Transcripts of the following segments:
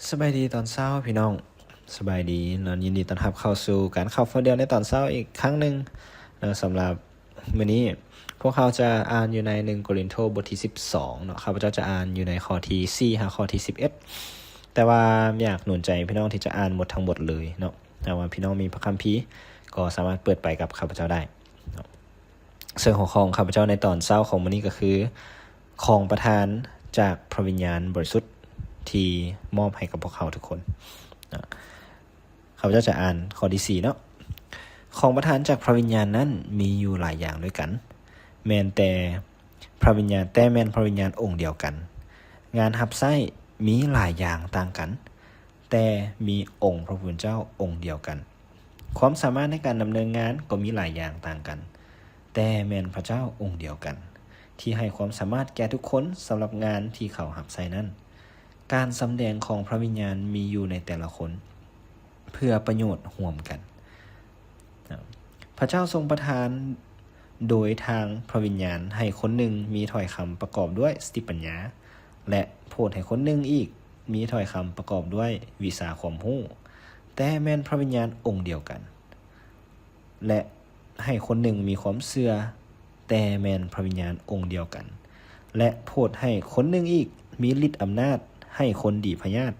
ສະບາຍດີຕອນເຊົ້າພີ່ນ້ອງ ສະບາຍດີເນາະ ຍິນດີຕ້ອນຮັບເຂົ້າສູ່ການເຂົ້າຟັງດຽວໃນຕອນເຊົ້າອີກຄັ້ງໜຶ່ງເນາະ. ສຳລັບມື້ນີ້ພວກເຮົາຈະອ່ານຢູ່ໃນໜຶ່ງໂກລິນໂທບົດທີສິບສອງເນາະ. ຂ້າພະເຈົ້າຈະອ່ານຢູ່ໃນຂໍ້ທີສີ່ຫາຂໍ້ທີສິບເອັດ ແຕ່ວ່າຢາກໜູນໃຈພີ່ນ້ອງທີ່ຈະອ່ານໝົດທັງໝົດເລີຍເນາະ. ຖ້າວ່າພີ່ນ້ອງມີພະຄຳພີກໍສາມາດເປີດໄປກັບຂ້າພະເຈົ້າໄດ້ເນາະ. ເຊິ່ງຫົວຂໍ້ຂອງຂ້າພະເຈົ້າໃນຕອນເຊົ້າຂອງມື້ນີ້ກໍຄື ຂອງປະທານຈາກພະວິນຍານບໍລິສຸດທີ່ມອບໃຫ້ກັບພວກເຮົາທຸກຄົນ. ຂ້າພະເຈົ້າຈະອ່ານຂໍ້ທີສີ່ເນາະ. ຂອງປະທານຈາກພະວິນຍານນັ້ນມີຢູ່ຫຼາຍຢ່າງດ້ວຍກັນ, ແມ່ນແຕ່ພະວິນຍານ, ແຕ່ແມ່ນພະວິນຍານອົງດຽວກັນ. ງານຮັບໃຊ້ມີຫຼາຍຢ່າງຕ່າງກັນ, ແຕ່ມີອົງພະຜູ້ເປັນເຈົ້າອົງດຽວກັນ. ຄວາມສາມາດໃນການດຳເນີນງານກໍມີຫຼາຍຢ່າງຕ່າງກັນ, ແຕ່ແມ່ນພະເຈົ້າອົງດຽວກັນ ທີ່ໃຫ້ຄວາມສາມາດແກ່ທຸກຄົນສຳລັບງານທີ່ເຂົາຮັບໃຊ້ນັ້ນ. ການສຳແດງຂອງພະວິນຍານມີຢູ່ໃນແຕ່ລະຄົນ ເພື່ອປະໂຫຍດຮ່ວມກັນ. ພະເຈົ້າຊົງປະທານໂດຍທາງພະວິນຍານໃຫ້ຄົນໜຶ່ງມີຖ້ອຍຄຳປະກອບດ້ວຍສະຕິປັນຍາ ແລະ ໂຜດໃຫ້ຄົນໜຶ່ງອີກມີຖ້ອຍຄຳປະກອບດ້ວຍວິຊາຄວາມຮູ້, ແຕ່ແມ່ນພະວິນຍານອົງດຽວກັນ. ແລະ ໃຫ້ຄົນໜຶ່ງມີຄວາມເຊື່ອ, ແຕ່ແມ່ນພະວິນຍານອົງດຽວກັນ. ແລະ ໂຜດໃຫ້ຄົນໜຶ່ງອີກມີລິດອຳນາດໃຫ້ຄົນດີພະຍາດ,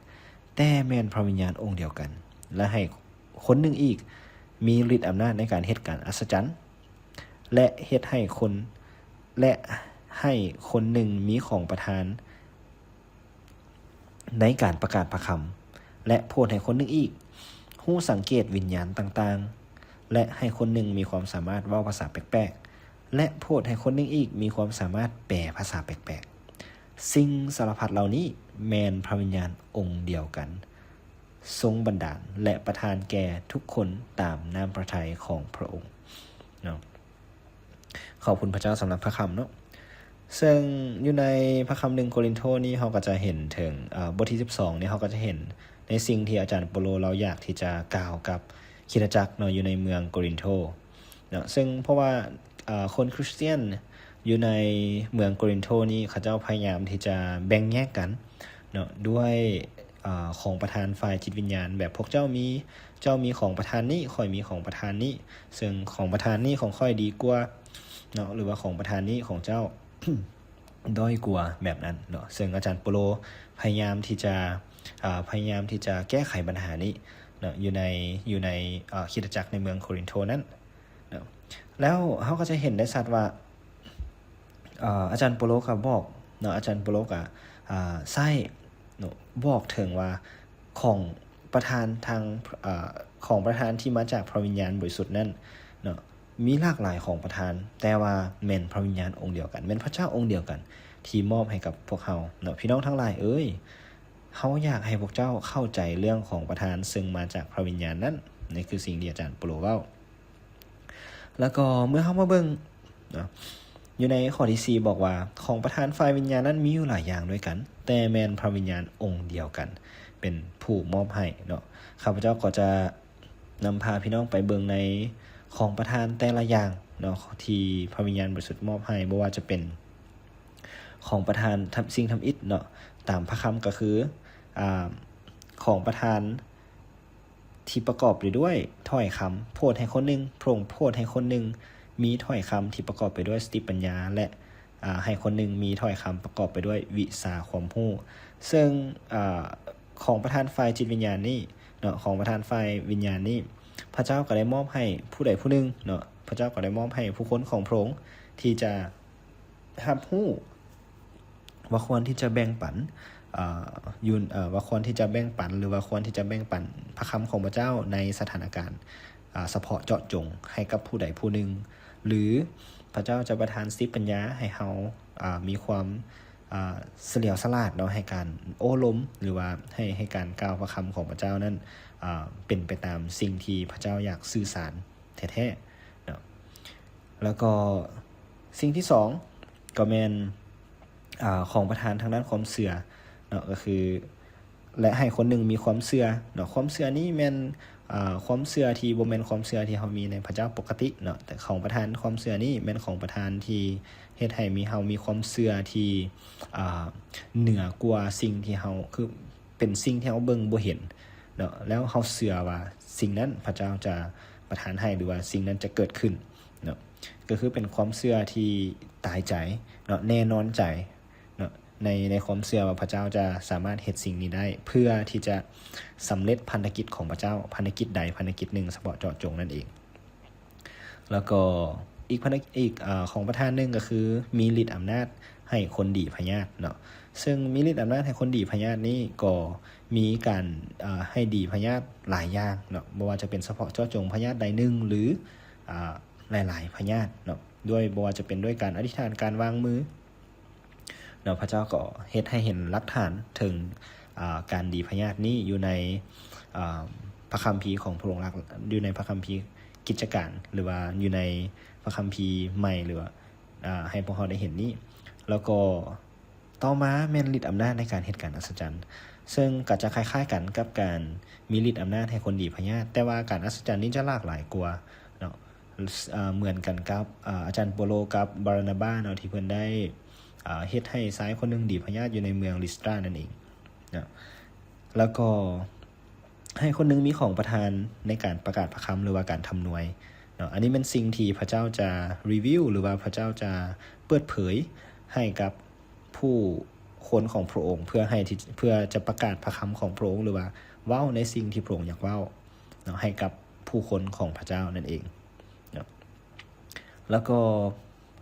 ແຕ່ແມ່ນພະວິນຍານອົງດຽວກັນ. ແລະ ໃຫ້ຄົນໜຶ່ງອີກມີລິດອຳນາດໃນການເຮັດການອັດສະຈັນ, ແລະ ເຮັດໃຫ້ຄົນ, ແລະ ໃຫ້ຄົນໜຶ່ງມີຂອງປະທານ ໃນການປະກາດພະຄຳ ແລະ ໂຜດໃຫ້ຄົນໜຶ່ງອີກຮູ້ສັງເກດວິນຍານຕ່າງໆ ແລະ ໃຫ້ຄົນໜຶ່ງມີຄວາມສາມາດເວົ້າພາສາແປກໆ ແລະ ໂຜດໃຫ້ຄົນໜຶ່ງອີກມີຄວາມສາມາດແປພາສາແປກໆ. ສິ່ງສາລະພັດເຫຼົ່ານີ້ແມ່ນພະວິນຍານອົງດຽວກັນຊົງບັນດານ ແລະ ປະທານແກ່ທຸກຄົນຕາມນ້ຳພະໄທຂອງພະອົງເນາະ. ຂອບຄຸນພະເຈົ້າສຳລັບພະຄຳເນາະ. ເຊິ່ງຢູ່ໃນພະຄຳໜຶ່ງໂກລິນໂທນີ້ ເຮົາກໍຈະເຫັນເຖິງ ເອີ ບົດທີສິບສອງນີ້ ເຮົາກໍຈະເຫັນໃນສິ່ງທີ່ອາຈານເປົາໂລລາວຢາກທີ່ຈະກ່າວກັບຄຣິສຕະຈັກເນາະ ຢູ່ໃນເມືອງໂກລິນໂທເນາະ. ເຊິ່ງເພາະວ່າ ເອີ ຄົນຄຣິສຕຽນຢູ່ໃນເມືອງໂກລິນໂທນີ້ ເຂົາເຈົ້າພະຍາຍາມທີ່ຈະແບ່ງແຍກກັນເນາະ ດ້ວຍ ອາ ຂອງປະທານຝ່າຍຈິດວິນຍານ ແບບພວກເຈົ້າມີ, ເຈົ້າມີຂອງປະທານນີ້, ຂ້ອຍມີຂອງປະທານນີ້, ເຊິ່ງຂອງປະທານນີ້ຂອງຂ້ອຍດີກວ່າເນາະ ຫຼືວ່າຂອງປະທານນີ້ຂອງເຈົ້າດ້ອຍກວ່າ ແບບນັ້ນເນາະ. ເຊິ່ງອາຈານເປົາໂລພະຍາຍາມທີ່ຈະ ອາ ພະຍາຍາມທີ່ຈະແກ້ໄຂບັນຫານີ້ເນາະ ຢູ່ໃນ ຢູ່ໃນ ອາ ຄຣິສຕະຈັກໃນເມືອງໂກລິນໂທນັ້ນ ເນາະ. ແລ້ວເຮົາກໍຈະເຫັນໄດ້ຊັດວ່າ ອາ ອາຈານເປົາໂລກໍບອກເນາະ ອາຈານເປົາໂລກໍ ອາ ໃຊ້ເນາະ ບອກເຖິງວ່າຂອງປະທານທາງ ອາ ຂອງປະທານທີ່ມາຈາກພະວິນຍານບໍລິສຸດນັ້ນເນາະ ມີຫຼາກຫຼາຍຂອງປະທານ, ແຕ່ວ່າແມ່ນພະວິນຍານອົງດຽວກັນ, ແມ່ນພະເຈົ້າອົງດຽວກັນທີ່ມອບໃຫ້ກັບພວກເຮົາເນາະ. ພີ່ນ້ອງທັງຫຼາຍເອີຍ, ເຮົາຢາກໃຫ້ພວກເຈົ້າເຂົ້າໃຈເລື່ອງຂອງປະທານເຊິ່ງມາຈາກພະວິນຍານນັ້ນ. ນີ້ຄືສິ່ງທີ່ອາຈານເປົາໂລເວົ້າ. ແລ້ວກໍເມື່ອເຮົາມາເບິ່ງເນາະ ຢູ່ໃນຂໍ້ທີສີ່ບອກວ່າ ຂອງປະທານຝ່າຍວິນຍານນັ້ນມີຢູ່ຫຼາຍຢ່າງດ້ວຍກັນ, ແຕ່ແມ່ນພະວິນຍານອົງດຽວກັນ ເປັນຜູ້ມອບໃຫ້ເນາະ. ຂ້າພະເຈົ້າກໍຈະນຳພາພີ່ນ້ອງໄປເບິ່ງໃນຂອງປະທານແຕ່ລະຢ່າງເນາະ ທີ່ພະວິນຍານບໍລິສຸດມອບໃຫ້, ບໍ່ວ່າຈະເປັນຂອງປະທານທຳ ສິ່ງທຳອິດເນາະ ຕາມພະຄຳກໍຄື ອາ ຂອງປະທານ ທີ່ປະກອບໄປດ້ວຍຖ້ອຍຄຳ ໂຜດໃຫ້ຄົນໜຶ່ງ, ພະອົງໂຜດໃຫ້ຄົນໜຶ່ງມີຖ້ອຍຄຳທີ່ປະກອບໄປດ້ວຍສະຕິປັນຍາ ແລະ ອາ ໃຫ້ຄົນໜຶ່ງມີຖ້ອຍຄຳປະກອບໄປດ້ວຍວິຊາຄວາມຮູ້. ເຊິ່ງ ອາ ຂອງປະທານຝ່າຍຈິດວິນຍານນີ້ເນາະ, ຂອງປະທານຝ່າຍວິນຍານນີ້ ພະເຈົ້າກໍໄດ້ມອບໃຫ້ຜູ້ໃດຜູ້ໜຶ່ງເນາະ, ພະເຈົ້າກໍໄດ້ມອບໃຫ້ຜູ້ຄົນຂອງພະອົງທີ່ຈະ ຮັບຮູ້ວ່າຄວນທີ່ຈະແບ່ງປັນ ເອີ ຢູ່ ເອີ ວ່າຄວນທີ່ຈະແບ່ງປັນ ຫຼືວ່າຄວນທີ່ຈະແບ່ງປັນພະຄຳຂອງພະເຈົ້າໃນສະຖານະການ ອາ ສະເພາະເຈາະຈົງໃຫ້ກັບຜູ້ໃດຜູ້ໜຶ່ງ ຫຼື ພະເຈົ້າຈະປະທານສະຕິປັນຍາໃຫ້ເຮົາ ອາ ມີຄວາມ ອາ ສະຫຼຽວສະຫຼາດເນາະ ໃຫ້ການໂອ້ລົມ ຫຼືວ່າໃຫ້ ໃຫ້ການກ່າວພະຄຳຂອງພະເຈົ້ານັ້ນ ອາ ເປັນໄປຕາມສິ່ງທີ່ພະເຈົ້າຢາກສື່ສານແທ້ໆເນາະ. ແລ້ວກໍສິ່ງທີສອງກໍແມ່ນ ອາ ຂອງປະທານທາງດ້ານຄວາມເຊື່ອເນາະ ກໍຄື ແລະ ໃຫ້ຄົນໜຶ່ງມີຄວາມເຊື່ອເນາະ. ຄວາມເຊື່ອນີ້ແມ່ນ ອາ ຄວາມເຊື່ອທີ່ບໍ່ແມ່ນຄວາມເຊື່ອທີ່ເຮົາມີໃນພະເຈົ້າປົກກະຕິເນາະ, ແຕ່ຂອງປະທານຄວາມເຊື່ອນີ້ແມ່ນຂອງປະທານທີ່ເຮັດໃຫ້ມີ ເຮົາມີຄວາມເຊື່ອທີ່ ອາ ເໜືອກວ່າສິ່ງທີ່ເຮົາ ຄື ເປັນສິ່ງທີ່ເຮົາເບິ່ງບໍ່ເຫັນເນາະ ແລ້ວເຮົາເຊື່ອວ່າສິ່ງນັ້ນພະເຈົ້າຈະປະທານໃຫ້ ຫຼືວ່າສິ່ງນັ້ນຈະເກີດຂຶ້ນເນາະ ກໍຄືເປັນຄວາມເຊື່ອທີ່ຕາຍໃຈເນາະ ແນ່ນອນໃຈເນາະ ໃນ ໃນຄວາມເຊື່ອວ່າພະເຈົ້າຈະສາມາດເຮັດສິ່ງນີ້ໄດ້ ເພື່ອທີ່ຈະສຳເລັດພັນທະກິດຂອງພະເຈົ້າ ພັນທະກິດໃດພັນທະກິດໜຶ່ງສະເພາະເຈາະຈົງນັ້ນເອງ. ແລ້ວກໍອີກພະນະ ອີກ ອາ ຂອງປະທານໜຶ່ງກໍຄືມີລິດອຳນາດໃຫ້ຄົນດີພະຍາດເນາະ ເຊິ່ງມີລິດອຳນາດໃຫ້ຄົນດີພະຍາດນີ້ກໍມີການ ອາ ໃຫ້ດີພະຍາດຫຼາຍຢ່າງເນາະ ບໍ່ວ່າຈະເປັນສະເພາະເຈາະຈົງພະຍາດໃດໜຶ່ງ ຫຼື ອາ ຫຼາຍໆພະຍາດເນາະ ດ້ວຍ ບໍ່ວ່າຈະເປັນດ້ວຍການອະທິຖານ ການວາງມື ແລ້ວພະເຈົ້າກໍເຮັດໃຫ້ເຫັນຫຼັກຖານເຖິງ ອາ ການດີພະຍາດນີ້ຢູ່ໃນ ອາ ພະຄຳພີຂອງພະອົງ ຢູ່ໃນພະຄຳພີກິດຈະການ ຫຼືວ່າຢູ່ໃນພະຄຳພີໃໝ່ ຫຼືວ່າ ອາ ໃຫ້ພວກເຮົາໄດ້ເຫັນນີ້ ແລ້ວກໍຕໍ່ມາແມ່ນລິດອຳນາດໃນການເຮັດການອັດສະຈັນ ເຊິ່ງກໍຈະຄ້າຍໆກັນກັບການມີລິດອຳນາດໃຫ້ຄົນດີພະຍາດ ແຕ່ວ່າການອັດສະຈັນນີ້ຈະຫຼາກຫຼາຍກວ່າເນາະ. ເອີ ເໝືອນກັນກັບ ອາ ອາຈານໂປໂລກັບບາຣານາບາເນາະ ທີ່ເພິ່ນໄດ້ ອາ ເຮັດໃຫ້ຊາຍຄົນໜຶ່ງດີພະຍາດຢູ່ໃນເມືອງລິສຕຣານັ້ນເອງເນາະ ແລ້ວກໍໃຫ້ຄົນໜຶ່ງມີຂອງປະທານໃນການປະກາດພະຄຳ ຫຼືວ່າການທຳນວຍເນາະ. ອັນນີ້ແມ່ນສິ່ງທີ່ພະເຈົ້າຈະ reveal ຫຼືວ່າພະເຈົ້າຈະເປີດເຜີຍໃຫ້ກັບຜູ້ຄົນຂອງພະອົງ ເພື່ອໃຫ້ທີ່ ເພື່ອຈະປະກາດພະຄຳຂອງພະອົງ ຫຼືວ່າເວົ້າໃນສິ່ງທີ່ພະອົງຢາກເວົ້າ ເນາະ ໃຫ້ກັບຜູ້ຄົນຂອງພະເຈົ້ານັ້ນເອງເນາະ. ແລ້ວກໍ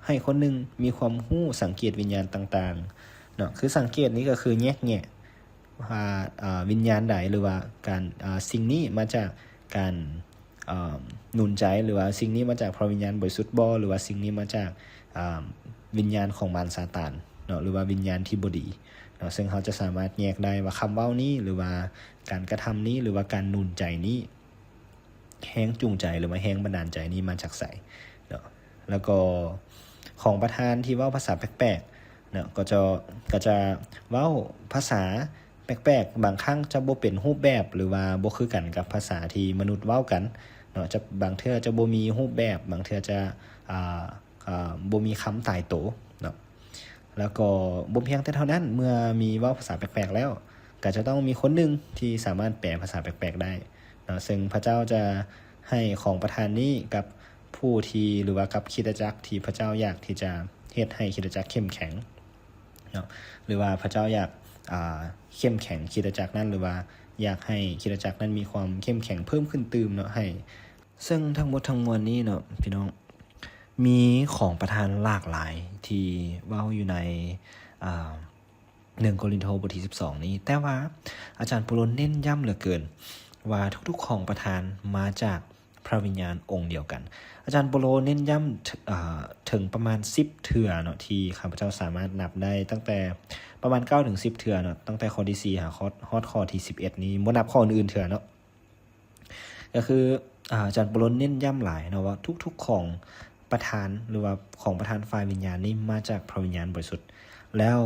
ໃຫ້ຄົນໜຶ່ງມີຄວາມຮູ້ສັງເກດວິນຍານຕ່າງໆເນາະ ຄືສັງເກດນີ້ກໍຄືແຍກແຍະວ່າ ອາ ວິນຍານໃດ ຫຼືວ່າການ ອາ ສິ່ງນີ້ມາຈາກການ ອາ ໜູນໃຈ ຫຼືວ່າສິ່ງນີ້ມາຈາກພະວິນຍານບໍລິສຸດບໍ ຫຼືວ່າສິ່ງນີ້ມາຈາກ ອາ ວິນຍານຂອງມານຊາຕານເນາະ ຫຼືວ່າວິນຍານທີ່ບໍ່ດີເນາະ. ເຊິ່ງເຮົາຈະສາມາດແຍກໄດ້ວ່າຄຳເວົ້ານີ້ ຫຼືວ່າການກະທຳນີ້ ຫຼືວ່າການໜູນໃຈນີ້ ແຮງຈູງໃຈ ຫຼືວ່າແຮງບັນດານໃຈນີ້ມາຈາກໃສເນາະ. ແລ້ວກໍຂອງປະທານທີ່ເວົ້າພາສາແປກໆເນາະ ກໍຈະ ກໍຈະເວົ້າພາສາແປກໆ ບາງຄັ້ງຈະບໍ່ເປັນຮູບແບບ ຫຼືວ່າບໍ່ຄືກັນກັບພາສາທີ່ມະນຸດເວົ້າກັນເນາະ ຈະ ບາງເທື່ອຈະບໍ່ມີຮູບແບບ ບາງເທື່ອຈະ ອາ ອາ ບໍ່ມີຄຳຕາຍໂຕເນາະ. ແລ້ວກໍບໍ່ພຽງແຕ່ເທົ່ານັ້ນ ເມື່ອມີເວົ້າພາສາແປກໆແລ້ວ ກໍຈະຕ້ອງມີຄົນໜຶ່ງທີ່ສາມາດແປພາສາແປກໆໄດ້ເນາະ. ເຊິ່ງພະເຈົ້າຈະໃຫ້ຂອງປະທານນີ້ກັບຜູ້ທີ່ ຫຼືວ່າກັບຄຣິສຕະຈັກທີ່ພະເຈົ້າຢາກທີ່ຈະເຮັດໃຫ້ຄຣິສຕະຈັກເຂັ້ມແຂງເນາະ ຫຼືວ່າພະເຈົ້າຢາກ ອາ ເຂັ້ມແຂງຄຣິສຕະຈັກນັ້ນ ຫຼືວ່າຢາກໃຫ້ຄຣິສຕະຈັກນັ້ນມີຄວາມເຂັ້ມແຂງເພີ່ມຂຶ້ນຕື່ມເນາະ ໃຫ້ ເຊິ່ງທັງໝົດທັງມວນນີ້ເນາະ ພີ່ນ້ອງ ມີຂອງປະທານຫຼາກຫຼາຍທີ່ເວົ້າຢູ່ໃນ ອາ ໜຶ່ງໂກລິນໂທບົດທີສິບສອງນີ້ ແຕ່ວ່າອາຈານໂປໂລເນັ້ນຢ້ຳເຫຼືອເກີນວ່າທຸກໆຂອງປະທານມາຈາກພະວິນຍານອົງດຽວກັນ. ອາຈານໂປໂລເນັ້ນຢ້ຳ ເຖິງປະມານສິບເທື່ອເນາະ ທີ່ຂ້າພະເຈົ້າສາມາດນັບໄດ້ ຕັ້ງແຕ່ປະມານເກົ້າເຖິງສິບເທື່ອເນາະ ຕັ້ງແຕ່ຂໍ້ທີສີ່ຫາ ຮອດ ຮອດຂໍ້ທີສິບເອັດນີ້ ບໍ່ນັບຂໍ້ອື່ນເທື່ອເນາະ. ກໍຄື ອາ ອາຈານໂປໂລເນັ້ນຢ້ຳຫຼາຍເນາະວ່າທຸກໆຂອງປະທານ ຫຼືວ່າຂອງປະທານຝ່າຍວິນຍານນີ້ມາຈາກພະວິນຍານບໍລິສຸດ. ແລ້ວ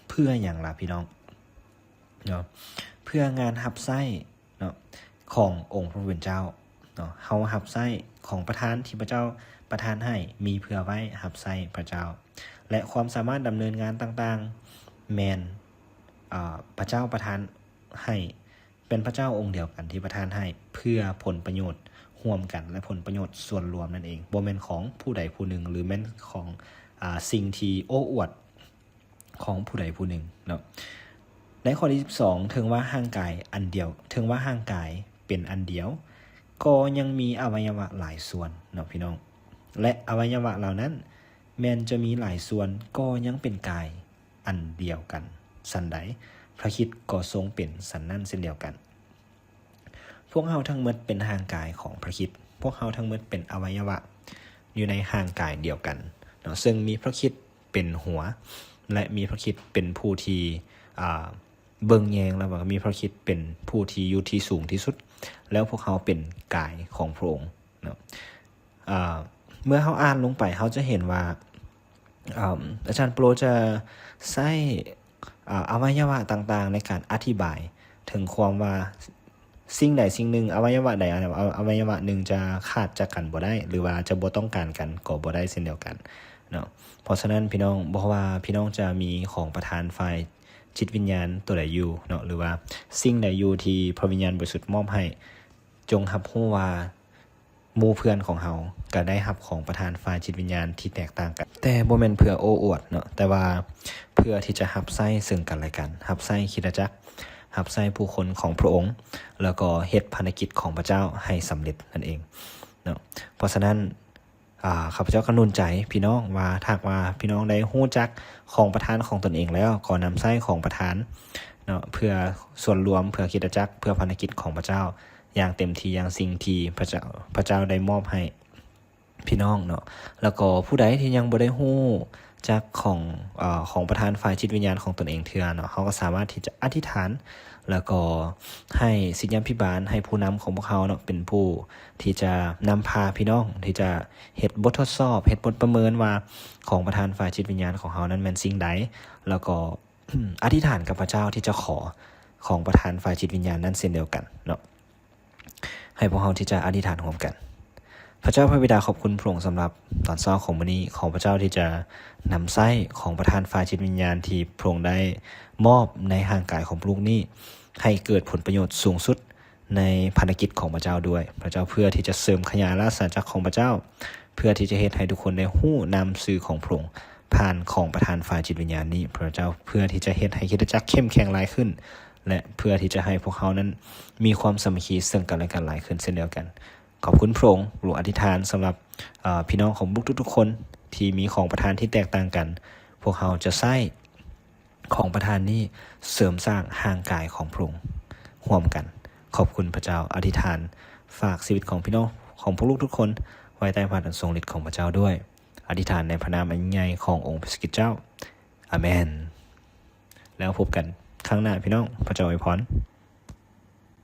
ເພື່ອຫຍັງລະພີ່ນ້ອງເນາະ? ເພື່ອງານຮັບໃຊ້ເນາະ ຂອງອົງພະຜູ້ເປັນເຈົ້າເນາະ. ເຮົາຮັບໃຊ້ຂອງປະທານທີ່ພະເຈົ້າປະທານໃຫ້ ມີເພື່ອໄວ້ຮັບໃຊ້ພະເຈົ້າ ແລະ ຄວາມສາມາດດຳເນີນງານຕ່າງໆ ແມ່ນ ອາ ພະເຈົ້າປະທານໃຫ້ ເປັນພະເຈົ້າອົງດຽວກັນທີ່ປະທານໃຫ້ ເພື່ອຜົນປະໂຫຍດຮ່ວມກັນ ແລະ ຜົນປະໂຫຍດສ່ວນລວມນັ້ນເອງ, ບໍ່ແມ່ນຂອງຜູ້ໃດຜູ້ໜຶ່ງ ຫຼື ແມ່ນຂອງ ອາ ສິ່ງທີ່ໂອ້ອວດຂອງຜູ້ໃດຜູ້ໜຶ່ງເນາະ. ໃນຂໍ້ທີສິບສອງ ເຖິງວ່າຮ່າງກາຍອັນດຽວ ເຖິງວ່າຮ່າງກາຍເປັນອັນດຽວ ກໍຍັງມີອະໄວຍະວະຫຼາຍສ່ວນເນາະ ພີ່ນ້ອງ, ແລະ ອະໄວຍະວະເຫຼົ່ານັ້ນແມ່ນຈະມີຫຼາຍສ່ວນ ກໍຍັງເປັນກາຍ ອັນດຽວກັນ ສັນໃດ ພະຄຣິດກໍຊົງເປັນສັນນັ້ນເຊັ່ນດຽວກັນ. ພວກເຮົາທັງໝົດເປັນຮ່າງກາຍຂອງພະຄຣິດ, ພວກເຮົາທັງໝົດເປັນອະໄວຍະວະຢູ່ໃນຮ່າງກາຍດຽວກັນເນາະ, ເຊິ່ງມີພະຄຣິດເປັນຫົວ ແລະ ມີພະຄຣິດເປັນຜູ້ທີ່ ອາ ເບິ່ງແຍງ, ແລ້ວກໍມີພະຄຣິດເປັນຜູ້ທີ່ຢູ່ທີ່ສູງທີ່ສຸດ, ແລ້ວພວກເຮົາເປັນກາຍຂອງພະອົງ. ເນາະ ອາ ເມື່ອເຮົາອ່ານລົງໄປ ເຮົາຈະເຫັນວ່າ ອາ ອາຈານໂປໂລຈະໃຊ້ ອາ ອະໄວຍະວະຕ່າງໆ ໃນການອະທິບາຍເຖິງຄວາມວ່າ ສິ່ງໃດສິ່ງໜຶ່ງ ອະໄວຍະວະໃດ ອະ ອະໄວຍະວະໜຶ່ງຈະຂາດຈາກກັນບໍ່ໄດ້ ຫຼືວ່າຈະບໍ່ຕ້ອງການກັນກໍບໍ່ໄດ້ເຊັ່ນດຽວກັນເນາະ. ເພາະສະນັ້ນ ພີ່ນ້ອງ ບໍ່ວ່າພີ່ນ້ອງຈະມີຂອງປະທານຝ່າຍ ຈິດວິນຍານຕົວໃດຢູ່ເນາະ ຫຼືວ່າສິ່ງໃດຢູ່ທີ່ພະວິນຍານບໍລິສຸດມອບໃຫ້, ຈົ່ງຮັບຮູ້ວ່າໝູ່ເພື່ອນຂອງເຮົາກໍໄດ້ຮັບຂອງປະທານຝ່າຍຈິດວິນຍານທີ່ແຕກຕ່າງກັນ, ແຕ່ບໍ່ແມ່ນເພື່ອໂອ້ອວດເນາະ, ແຕ່ວ່າເພື່ອທີ່ຈະຮັບໃຊ້ເຊິ່ງກັນແລະກັນ, ຮັບໃຊ້ຄຣິສຕະຈັກ, ຮັບໃຊ້ຜູ້ຄົນຂອງພະອົງ, ແລ້ວກໍເຮັດພາລະກິດຂອງພະເຈົ້າໃຫ້ສຳເລັດນັ້ນເອງເນາະ. ເພາະສະນັ້ນ ອາ ຂ້າພະເຈົ້າກໍໜູນໃຈພີ່ນ້ອງວ່າ ຖ້າຫາກວ່າພີ່ນ້ອງໄດ້ຮູ້ຈັກຂອງປະທານຂອງຕົນເອງແລ້ວ, ກໍນຳໃຊ້ຂອງປະທານເນາະ ເພື່ອສ່ວນລວມ, ເພື່ອຄຣິສຕະຈັກ, ເພື່ອພາລະກິດຂອງພະເຈົ້າຢ່າງເຕັມທີ່, ຢ່າງສິ່ງທີ່ພະເຈົ້າ, ພະເຈົ້າໄດ້ມອບໃຫ້ພີ່ນ້ອງເນາະ. ແລ້ວກໍຜູ້ໃດທີ່ຍັງບໍ່ໄດ້ຮູ້ຈັກຂອງ, ເອີ, ຂອງປະທານຝ່າຍຈິດວິນຍານຂອງຕົນເອງເທື່ອເນາະ, ເຮົາກໍສາມາດທີ່ຈະອະທິຖານ ແລ້ວກໍໃຫ້ສິດຍາພິບານ, ໃຫ້ຜູ້ນຳຂອງພວກເຮົາເນາະ ເປັນຜູ້ທີ່ຈະນຳພາພີ່ນ້ອງທີ່ຈະເຮັດບົດທົດສອບ, ເຮັດບົດປະເມີນວ່າຂອງປະທານຝ່າຍຈິດວິນຍານຂອງເຮົານັ້ນແມ່ນສິ່ງໃດ, ແລ້ວກໍອະທິຖານກັບພະເຈົ້າທີ່ຈະຂໍຂອງປະທານຝ່າຍຈິດວິນຍານນັ້ນເຊັ່ນດຽວກັນເນາະ. ໃຫ້ພວກເຮົາທີ່ຈະອະທິຖານຮ່ວມກັນ. ພະເຈົ້າພະບິດາ, ຂອບຄຸນພະອົງສຳລັບຕອນເຊົ້າຂອງມື້ນີ້, ຂໍພະເຈົ້າທີ່ຈະນຳໃຊ້ຂອງປະທານຝ່າຍຈິດວິນຍານທີ່ພະອົງໄດ້ມອບໃນຮ່າງກາຍຂອງລູກນີ້ ໃຫ້ເກີດຜົນປະໂຫຍດສູງສຸດໃນພາລະກິດຂອງພະເຈົ້າດ້ວຍ, ພະເຈົ້າ, ເພື່ອທີ່ຈະເສີມຂະຫຍາຍລາຊະອານາຈັກຂອງພະເຈົ້າ, ເພື່ອທີ່ຈະເຮັດໃຫ້ທຸກຄົນໄດ້ຮູ້ນາມຊື່ຂອງພະອົງຜ່ານຂອງປະທານຝ່າຍຈິດວິນຍານນີ້, ພະເຈົ້າ, ເພື່ອທີ່ຈະເຮັດໃຫ້ຄຣິສຕະຈັກເຂັ້ມແຂງຫຼາຍຂຶ້ນ ແລະ ເພື່ອທີ່ຈະໃຫ້ພວກເຮົານັ້ນມີຄວາມສາມັກຄີເຊິ່ງກັນແລະກັນຫຼາຍຂຶ້ນເຊັ່ນດຽວກັນ. ຂອບຄຸນພະອົງ. ລູກອະທິຖານສຳລັບ, ເອີ, ພີ່ນ້ອງຂອງລູກທຸກໆຄົນທີ່ມີຂອງປະທານທີ່ແຕກຕ່າງກັນ. ພວກເຮົາຈະໃຊ້ຂອງປະທານນີ້ເສີມສ້າງຮ່າງກາຍຂອງພະອົງຮ່ວມກັນ. ຂອບຄຸນພະເຈົ້າ. ອະທິຖານຝາກຊີວິດຂອງພີ່ນ້ອງຂອງພວກລູກທຸກຄົນໄວ້ໃຕ້ພະຫັດອັນຊົງລິດຂອງພະເຈົ້າດ້ວຍ. ອະທິຖານໃນພະນາມອັນຍິ່ງໃຫຍ່ຂອງອົງພະຄຣິສຕະເຈົ້າ. ອາເມນ. ແລ້ວພົບກັນຄັ້ງໜ້າ, ພີ່ນ້ອງ. ພະເຈົ້າອວຍພອນ.